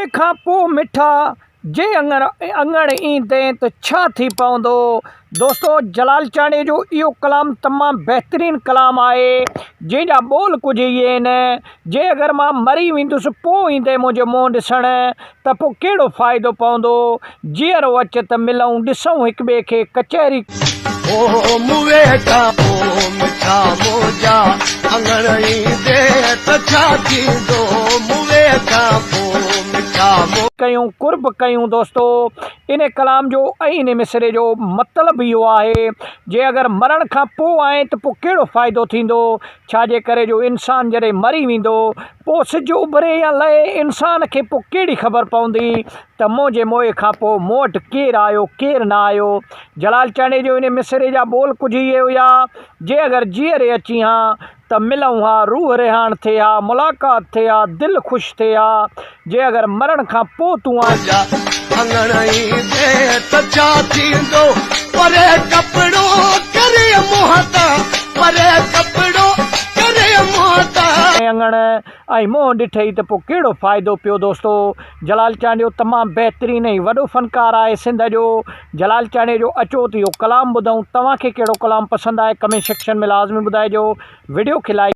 موئي کان پوء مٺا جي اڱر اڱڻ ايندين ته ڇا ٿي پوندو. دوستو جلال چانڊيي جو اهو ڪلام تمام بهترين ڪلام آهي جنهن جا ٻول ڪجهه اهي آهن جي اگر مان مري ويندس پوء ايندين منهنجو منهن ڏسڻ ته پوء ڪهڙو فائدو پوندو جيئرو اچ ته ملون ڏسون هڪ ٻئي کي ڪچهري او موئي کان پوء مٺا منهنجا اڱڻ ايندي ته ڇا ٿيندو موئي کان پوء مٺا مون. ڪيون قرب ڪيون دوستو ان ڪلام جو ۽ ان مصرعي جو مطلب اهو آهي جي اگر مرڻ کان پوء آئين ته پوء ڪهڙو فائدو ٿيندو ڇا جي ڪري جو انسان جڏهن مري ويندو پوء سج اڀري يا لهي انسان کي پوء ڪهڙي خبر پوندي ته منهنجي موئي کان پوء مون وٽ ڪير آيو ڪير نه آيو. جلال چانڊيي جو ان مصرعي جا ٻول ڪجهه اهي هيا، جي اگر جيئري اچين ها ته ملون ها، روح رهاڻ ٿئي ها، ملاقات ٿئي ها، دل خوش ٿئي ها، جي اگر مرڻ کان پوء تون آئين. جا اڱڻ ايندي ته ڇا ٿيندو، پري ڪپڙو ڪري منهن تان، پري ڪپڙو ڪري منهن تان. اڱڻ ۽ منهن ڏٺئي ته پوء ڪهڙو فائدو پيو دوستو جلال چانڊيو تمام بهترين ۽ وڏو فنڪار آهي سنڌ جو جلال چانڊيو جو اچو ته اهو ڪلام ٻڌون توهان کي ڪهڙو ڪلام پسند آهي ڪمينٽ سيڪشن ۾ لازمي ٻڌائجو وڊيو کي لائيڪ.